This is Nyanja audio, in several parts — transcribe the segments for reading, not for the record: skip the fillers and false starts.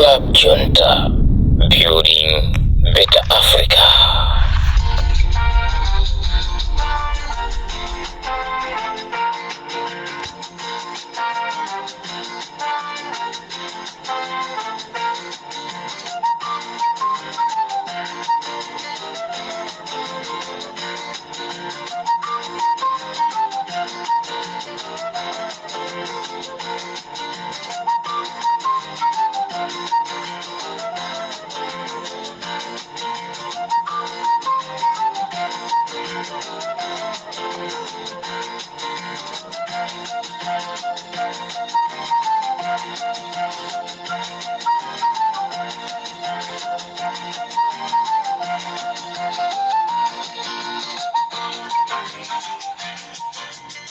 Club Junta, building better Africa.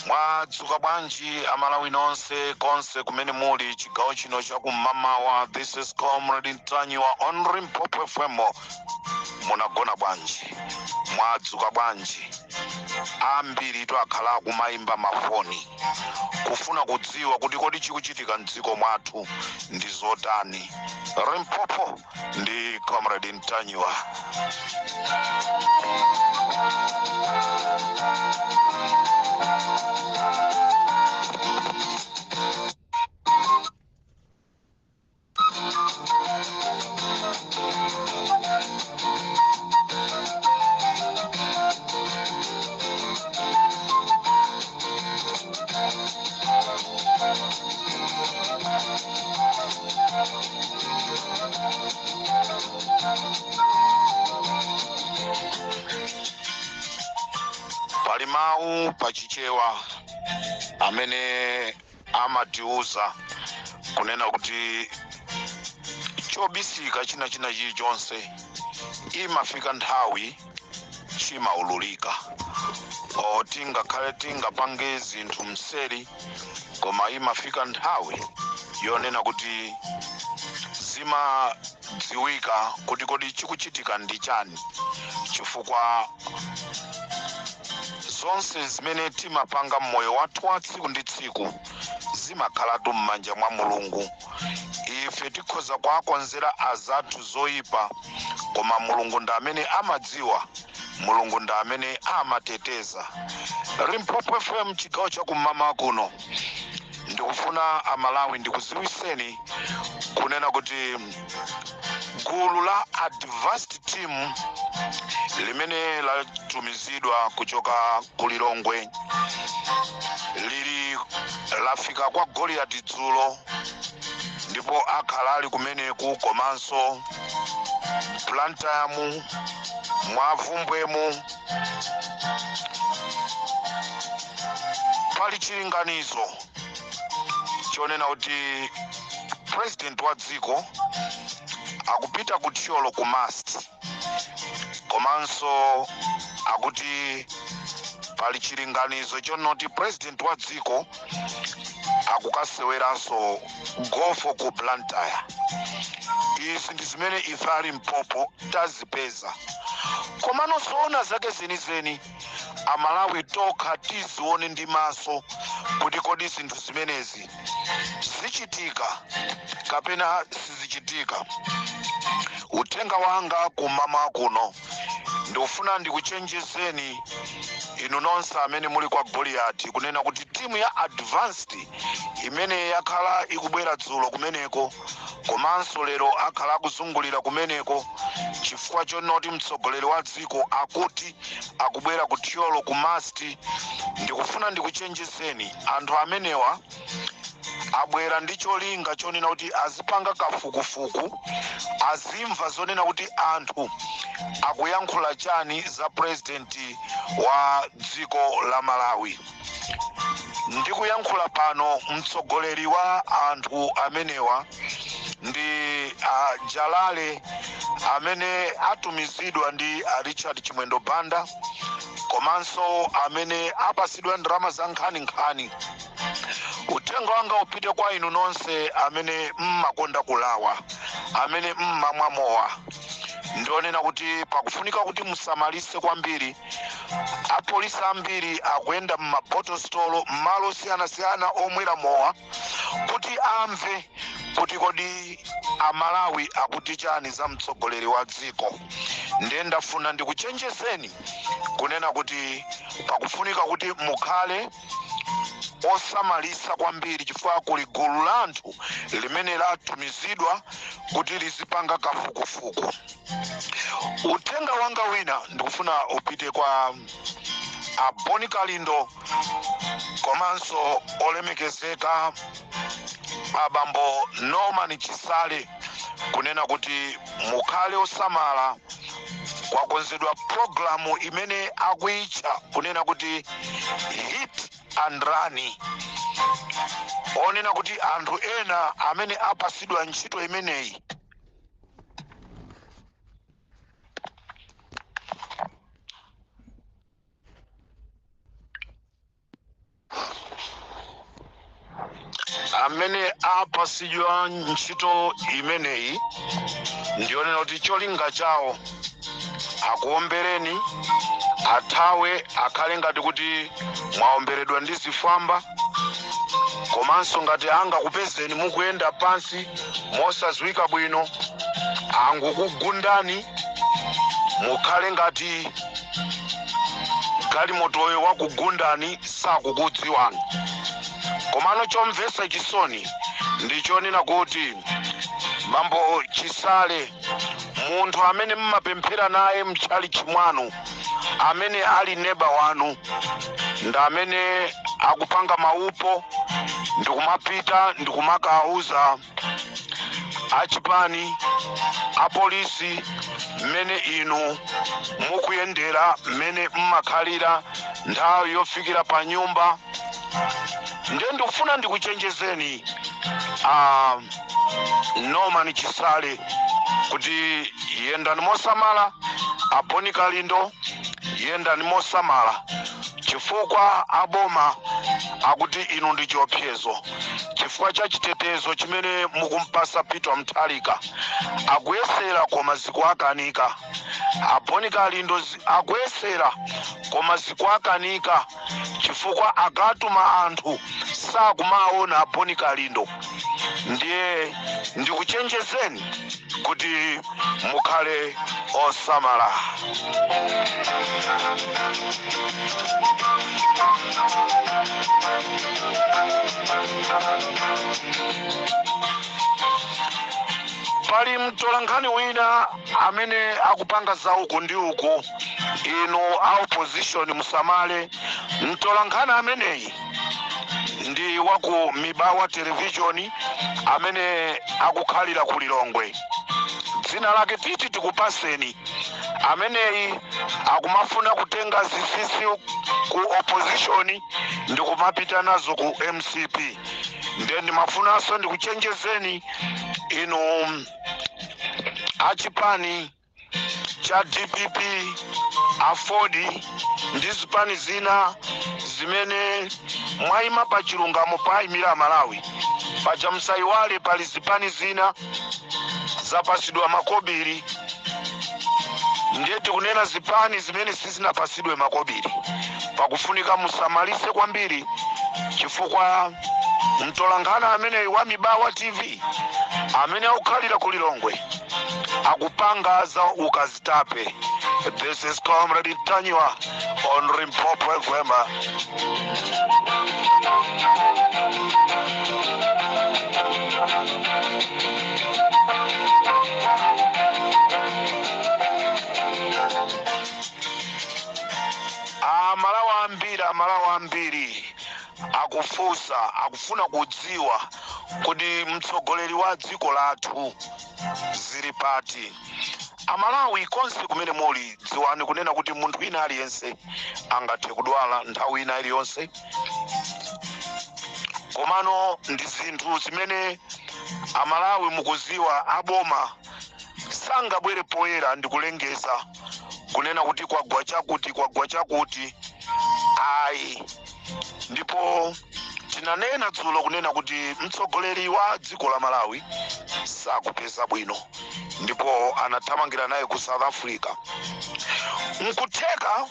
Mwadzuka bwanji Amalawi nonse konse kumene muli chigawo chino chakum'mamawa? This is Comrade Ntanyiwa on Limpopo FM. Munagona bwanji? Mwadzuka bwanji? Ambiri twakhala akumayimba mafoni kufuna kudziwa kuti kodi chikuchitika mdziko mwathu ndi zotani. Limpopo ndi Comrade Ntanyiwa. Pali mawu pachichewa amene amatiuza kunena kuti chobisika china china chilichonse imafika nthawi chimaululika. O tingakhale tingapange zinthu mseri, koma imafika nthawi yonena kuti zimadziwika kuti kodi chikuchitika ndi chani, chifukwa zonse zimene timapanga mmoyo wathu wa tsiku ndi tsiku zimakhalatu m'manja mwa Mulungu. Ife tikhoza kuwakonzera azathu zoyipa, koma Mulungu ndi amene amadziwa, Mulungu ndi amene amateteza. Limpopo FM, chigawo chakum'mamawa kuno, ndikufuna Amalawi ndikuziwiseni kunena kuti gulu la advanced team limene latumizidwa kuchoka ku Lilongwe lili lafika kwa Goliati dzulo, ndipo akhala ali kumeneku komanso Blantyremu mwavumbwemu. Pali chilinganizo chonena kuti president wa dziko akupita ku Thyolo ku MUST, komanso akuti pali chilinganizo chonoti president wa dziko akukaseweranso golf ku Blantyre. Izi ndi zimene ife a Limpopo tazipeza, komano zoona zake zenizeni Amalawi tokha tizione ndi maso kuti kodi zinthu zimenezi zichitika kapena sizichitika. Uthenga wanga kumamawa kuno, ndikufuna ndikuchenjezeni inu nonse amene muli kwa Goliati kunena kuti timu ya advanced imene yakhala ikubwera dzulo kumeneko komanso lero akhala akuzungulira kumeneko chifukwa chonoti mtsogoleri wa dziko akuti akubwera ku Thyolo ku MUST, ndikufuna ndikuchenjezeni, anthu amenewa abwera ndi cholinga chonena kuti azipanga kafukufuku, azimva zonena kuti anthu akuyankhula chani za president wa dziko la Malawi. Ndikuyankhula pano, mtsogoleri wa anthu amenewa ndi a Jalale amene atumizidwa ndi a Richard Chimwendo Banda, komanso amene apasidwa ndalama za nkhaninkhani. Uthenga wanga upite kwa inu nonse amene mmakonda kulawa, amene mmamwa mowa, ndionena kuti pakufunika kuti musamalise kwambiri. Apolisi ambiri akuyenda mmabottle store, mmalo osiyanasiyana omwera mowa, kuti amve Kuti kodi Amalawi akuti chani za mtsogoleri wa dziko? Ndiye ndafuna ndikuchenjezeni kunena kuti pakufunika kuti mukhale osamalisa kwambiri, chifukwa kuli gulu la anthu limene latumizidwa kuti lizipanga kafukufuku. Uthenga wanga wina ndikufuna upite kwa a Bon Kalindo komanso olemekezeka abambo Norman Chisale, kunena kuti mukhale osamala. Kwakonzedwa programu imene akuyitcha kunena kuti hit and run, onena kuti anthu ena amene apasidwa ntchito imeneyi, amene apasidwa ntchito imeneyi ndionena kuti cholinga chawo akuombereni athawe, akhale ngati kuti mwaomberedwa ndi zifwamba. Komanso ngati angakupezeni mukuyenda pansi mosadziwika bwino, angokugundani, mukhale ngati galimotoyo wakugundani sakukudziwani. Komano chomvetsa chisoni ndi chonena kuti bambo Chisale, munthu amene mmapemphera naye mtchalichi mwanu, amene ali neba wanu, ndi amene akupanga maupo ndikumapita ndikumakauza achipani, apolisi, mmene inu mukuyendera, mmene mmakhalira, nthawi yofikira pa nyumba. Ndiye ndikufuna ndikuchenjezeni a Norman Chisale kuti yendani mosamala. A Bon Kalindo, yendani mosamala, chifukwa aboma akuti inu ndi chiopsezo chifukwa cha chitetezo chimene mukumpasa Peter Mutharika. Akuyesera koma zikuakanika. A Bon Kalindo, akuyesera koma zikuakanika, chifukwa akatuma anthu sakumaona a Bon Kalindo. Ndiye ndikuchenjezeni kuti mukhale osamala. Pali mtolankhani wina amene akupanga za uku ndi uku. Inu a opposition musamale. Mtolankhani ameneyi ndi waku Mibawa Television amene akukhalira ku Lilongwe. Dzina lake titi tikupaseni. Ameneyi akumafuna kutenga zinsinsi ku opposition ndikumapita nazo ku MCP. Ndiye ndimafunanso ndikuchenjezeni inu achipani cha DPP, AFORD ndi zipani zina zimene mwayima pa chilungamo, payimira Malawi. Paja musayiwale, pali zipani zina zapasidwa makobiri. Ndiye tikunena zipani zimene sizinapasidwe makobiri, pakufunika musamalise kwambiri, chifukwa mtolankhani ameneyi wa Mibawa TV amene akukhalira ku Lilongwe akupanga za ukazitape. This is Comrade Ntanyiwa on Limpopo FM. Amalawi ambiri, Amalawi ambiri akufunsa, akufuna kudziwa kuti mtsogoleri wa dziko lathu zili pati. Amalawi konse kumene muli, dziwani kunena kuti munthu wina aliyense angathe kudwala nthawi ina iliyonse. Komano ndi zinthu zimene Amalawi mukuziwa, aboma sangabwere poyera ndikulengeza kunena kuti kwagwa chakuti, kwagwa chakuti, ayi. Ndipo tinanena dzulo kunena kuti mtsogoleri wa dziko la Malawi sakupeza bwino ndipo anathamangira naye ku South Africa. Nkutheka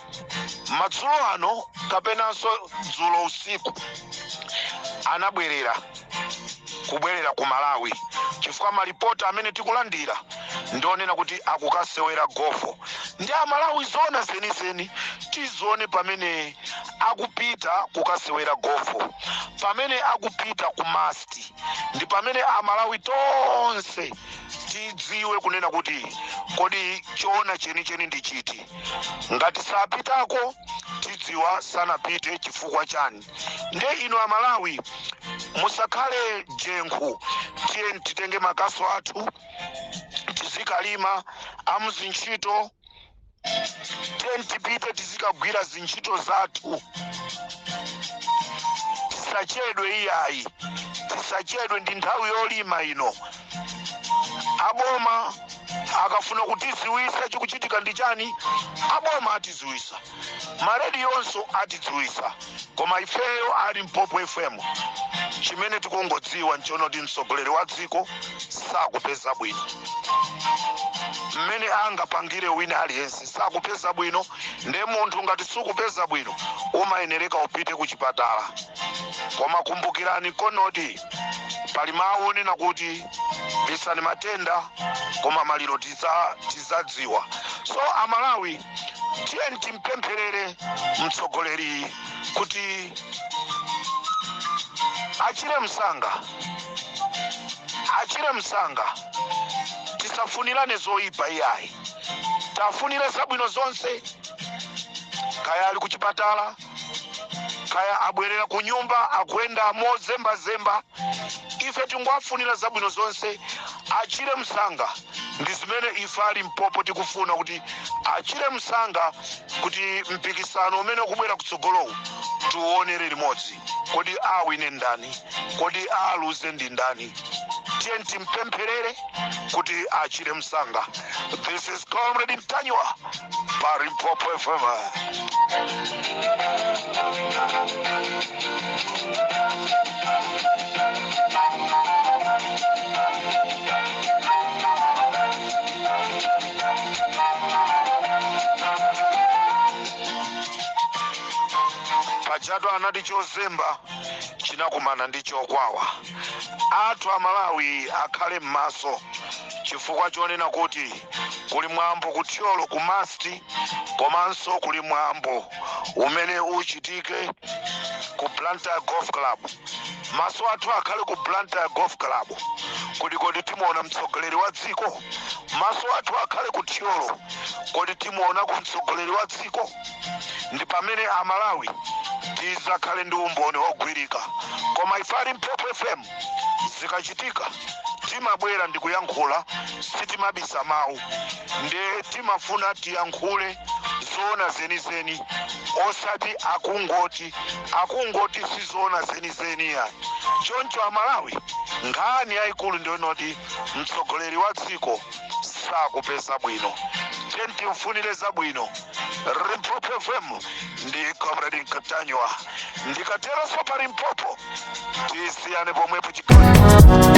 madzulo ano kapenanso dzulo usiku anabwerera. Kubwerera ku Malawi, chifukwa malipoti amene tikulandira ndionena kuti akukasewera golf. Ndi Amalawi, zona zenizeni tizione pamene akupita kukasewera golf, pamene akupita ku MUST, ndi pamene Amalawi tonse tidziwe kunena kuti kodi choona chenicheni ndi chiti. Ngati sapitako, tidziwa sanapite chifukwa chani. Nde inu Amalawi, musakhale jenkhu. Tiye titenge makaso athu, tizikalima. Amuzintchito, tiye tipite tizikagwira zintchito zathu. Tisachedwe iyayi, tisachedwe, ndi nthawi yolima ino. Aboma akafuna kutiziwisa chikuchitika ndi chani, aboma atiziwisa, marediyonso atidziwisa. Koma ifeyo a Limpopo FM, chimene tikungodziwa nchonoti mtsogoleri wa dziko sakupeza bwino. Mmene angapangire wina aliyense, sakupeza bwino. Nde munthu ngati sukupeza bwino, umayenereka upite ku chipatala. Koma kumbukirani konoti pali mawu onena kuti bisani matenda, koma maliro tizadziwa. So Amalawi, tiyeni timpempherere mtsogoleri kuti achire msanga, achire msanga. Tisafunirane zoyipa iyayi, tafunire zabwino zonse. Kaya ali kuchipatala, kaya abwerera ku nyumba akuyenda mozembazemba, ife tingowafunira zabwino zonse, achire msanga. Ndi zimene ife a Limpopo tikufuna, kuti achire msanga, kuti mpikisano umene ukubwera kutsogolowu tiuonere limodzi. Kodi awine ndani? Kodi aluze ndi ndani? Tiye timpempherere kuti achire msanga. This is Comrade Mtanyiwa pa Limpopo FM. Pajatu anati chozemba chinakumana ndi chokwawa. Athu Amalawi akhale m'maso, chifukwa chonena kuti kuli mwambo kuThyolo ku MUST, komanso kuli mwambo umene uchitike ku Blantyre Golf Club. Maso athu akhale ku Blantyre Golf Club, kuti kodi timuona mtsogoleri wa dziko? Maso athu akhale ku Thyolo, kodi timuona ku mtsogoleri wa dziko? Ndi pamene Amalawi tizakhale ndi umboni wogwirika. Koma ife a Limpopo FM, zikachitika timabwera ndi kuyankhula, sitimabisa mawu. Nde timafuna tiyankhule zoona zenizeni, osati akungoti akungoti, sizoona zenizeni yayi. Choncho Amalawi, nkhani yayikulu ndiyonoti mtsogoleri wa dziko sakupeza bwino. Tiye timfunire zabwino. Limpopo FM ndi Comrade Mtanyiwa. Ndikateronso pa Limpopo, tisiyane pomwepo. Chikoni.